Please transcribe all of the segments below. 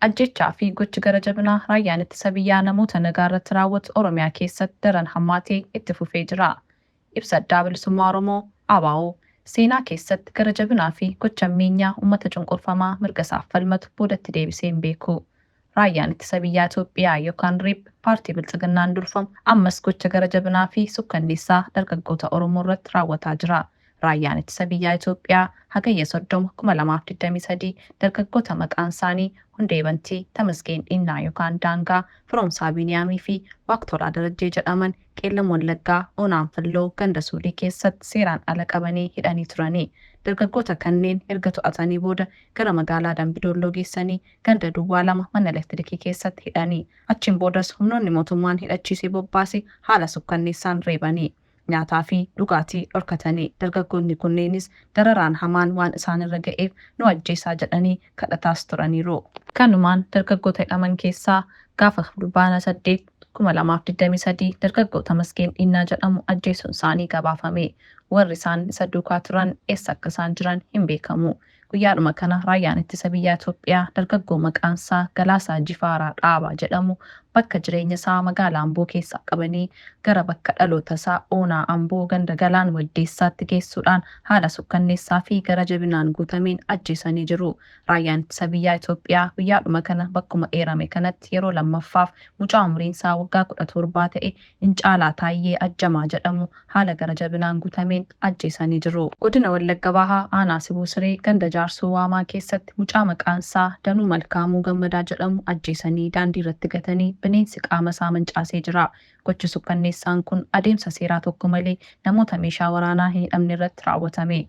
Ajjeechaa fi gochi gara jabinaa raayyaan ittisa biyyaa namoota nagaa irratti raawwatu Oromiyaa keessatti daran hammaatee itti fufee jira. Ibsa Addaa Bilisummaa Oromoo, ABO, Seenaa keessatti gara jabinaa fi gocha hammeenyaa uummata cunqurfamaa mirga isaaf falmatu boodatti deebisee hin beeku. Raayyaan Ittisa Biyyaa Itoophiyaa yookaan rib paartii Bilxiginnaan durfamu ammas gocha gara jabinaa fi sukkanneessaa dargaggoota Oromoo irratti raawwataa jira. Raayyaan Ittisa Biyyaa Itoophiyaa Hagayya 30, 2023 dargaggoota maqaan isaanii Hundee Bantii, Tamasgeen Dhinnaa yookaan Daangaa, Firoomsaa Biiniyaamii fi Waaqtolaa Darajjee jedhaman Qeellam Wallaggaa Ona Anfilloo ganda Suudii keessatti seeraan ala qabanii hidhanii turani. Dargaggoota kanneen erga to'atanii booda gara magaalaa Dambidoolloo geessanii ganda duwwaa 2 mana elektirikii keessatti hidhani. Achiin boodas humnoonni mootummaan hidhachiisee bobbaase haala sukkanneessaan reebani. Nyaataa fi dhugaatii dhorkatani. Dargaggoonni kunneenis dararaan hamaan waan isaanirra ga'eef nu ajjeesaa jedhanii kadhataas turaniiru. Kanumaan dargaggoota hidhaman keessaa gaafa Fulbaana 8, 2023 dargaggoo Tamasgeen Dhinnaa jedhamu ajjeesuun isaanii gabaafame. Warri isaan isa duukaa turan eessa akka isaan jiran hin beekamu. Guyyaadhuma kana Raayyaan Ittisa Biyyaa Itoophiyaa dargaggoo maqaansaa Galaasaa Jifaaraa Dhaabaa jedhamu bakka jireenyasaa magaalaa Amboo keessaa qabanii gara bakka dhalootasaa Oonaa Amboo ganda Galaan Waddeessaatti geessuudhaan haala sukkanneessaa fi gara jabinaan guutameen ajjeesanii jiru. Raayyaan Ittisa Biyyaa Itoophiyaa guyyaadhuma kana bakkuma eerame kanatti yeroo lammaffaaf mucaa umriinsaa waggaa 17 ta'e Incaalaa Taayyee Ajjamaa jedhamu haala gara jabinaan guutameen ajjeesanii jiru. Godina Wallagga Bahaa Aanaa Sibuu Siree ganda Jaarsoo Waamaa keessatti mucaa maqaan isaa Danuu Malkaamuu Gammadaa jedhamu ajjeesanii daandii irratti gatanii bineensi qaama isaa mancaasee jira. Gochi sukkanneessaan kun adeemsa seeraa tokko malee namoota meeshaa waraanaa hin hidhamne irratti raawwatame.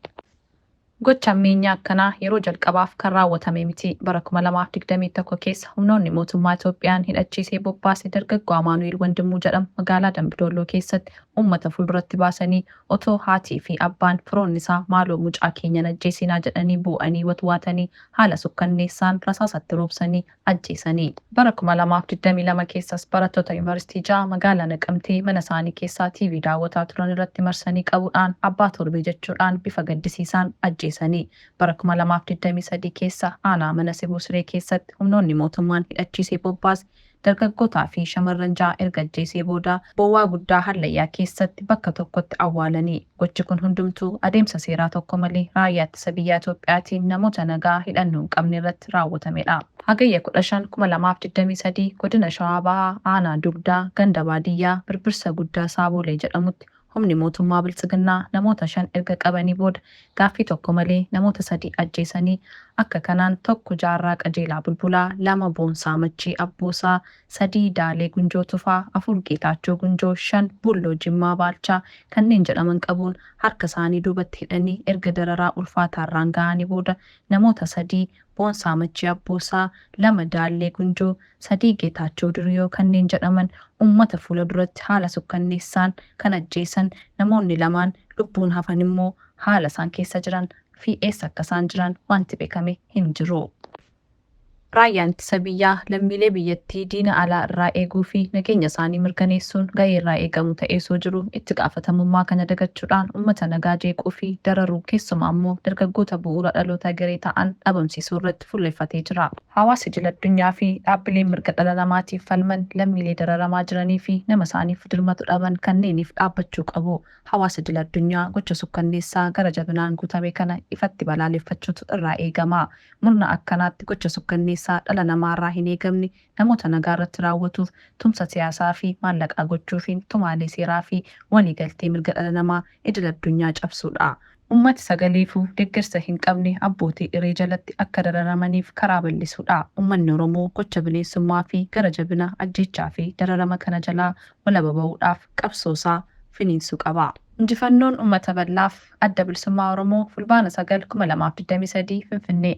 Gochi hammeenyaa akkanaa yeroo jalqabaaf kan raawwatame miti. Bara 2021 keessa humnoonni mootummaa Itoophiyaan hidhachiisee bobbaase dargaggoo Amaanu'eel Wandimmuu jedhamu magaalaa Dambidoolloo keessatti uummata fuulduratti baasanii otoo haatii fi abbaan firoonni isaa maaloo mucaa keenya hin ajjeesinaa jedhanii boo'anii watwaatanii haala sukkanneessaan rasaasa itti roobsanii ajjeesani. Bara 2022 keessas barattoota Yuunivarsiitii 6 magaalaa Naqamtee mana isaanii keessaa TV daawwataa turan irratti marsanii qabuudhaan abbaa torbee jechuudhaan bifa gaddisiisaan ajjeesani. Bara 2023 keessa aanaa Mana Sibuu Siree keessatti humnoonni mootummaan hidhachiisee bobbaase dargaggootaa fi shamarran 6 erga ajjeesee booda bowwaa guddaa hallayyaa keessatti bakka tokkotti awwaalani. Gochi kun hundumtuu adeemsa seeraa tokko malee Raayyaa Ittisa Biyyaa Itoophiyaatiin namoota nagaa hidhannoo hin qabne irratti raawwatamedha. Hagayya 15, 2023 Godina Shawaa Bahaa Aanaa Dugdaa ganda baadiyyaa Birbirsa Guddaa Saaboolee jedhamutti humni mootummaa Biltsiginnaa namoota 5 erga qabanii booda gaaffii tokko malee namoota 3 ajjeesanii akka kanaan 1 Jaarraa Qajeelaa Bulbulaa, 2 Boonsaa Machii Abboosaa, 3 Daalee Gunjoo Tufaa, 4 Geetaachoo Gunjoo, 5 Buulloo Jimmaa Baalchaa kanneen jedhaman qabuun harka isaanii duubatti hidhanii erga dararaa ulfaataa irraan gahanii booda namoota 3 Boonsaa Machii Abboosaa, 2 Daallee Gunjoo, 3 Geetaachoo Diriyoo kanneen jedhaman uummata fuula duratti haala sukkanneessaan kan ajjeesan namoonni lamaan lubbuun hafan immoo haala isaan keessa jiran fi eessa akka isaan jiran wanti beekame hin jiru. Raayyaan Ittisa Biyyaa lammiilee biyyattii diina alaa irraa eeguu fi nageenya isaanii mirkaneessuun gahee irraa eegamu ta'ee osoo jiruu itti gaafatamummaa kana dagachuudhaan uummata nagaa jeequu fi dararuu keessumaa immoo dargaggoota bu'uura dhaloota egeree ta'an dhabamsiisuu irratti fuulleffatee jira. Hawaasi idil-addunyaa fi dhaabbileen mirga dhala namaatiif falman lammiilee dararamaa jiranii fi nama isaaniif dirmatu dhaban kanneeniif dhaabbachuu qabu. Hawaasa idil-addunyaa gocha sukkanneessaa gara jabinaan guutame kana ifatti balaaleffachuutu irraa eegama. Murna akkanaatti gocha sukkanneessaa dhala namaarraa hin eegamne namoota nagaarratti raawwatuuf tumsa siyaasaa fi maallaqaa gochuufiin tumaalee seeraa fi waliigaltee mirga dhala namaa idil-addunyaa cabsuudha. Ummati sagaleefuu deggersa hin qabne abbootii iree jalatti akka dararamaniif karaa bal'isuudha. Ummanni Oromoo gocha bineensummaa fi gara jabina, ajjeechaa fi dararama kana jalaa walaba ba'uudhaaf qabsoo isaa finiinsuu qaba. Injifannoon Ummata Bal'aaf! Adda Bilisummaa Oromoo, Fulbaana 9, 2023, Finfinnee.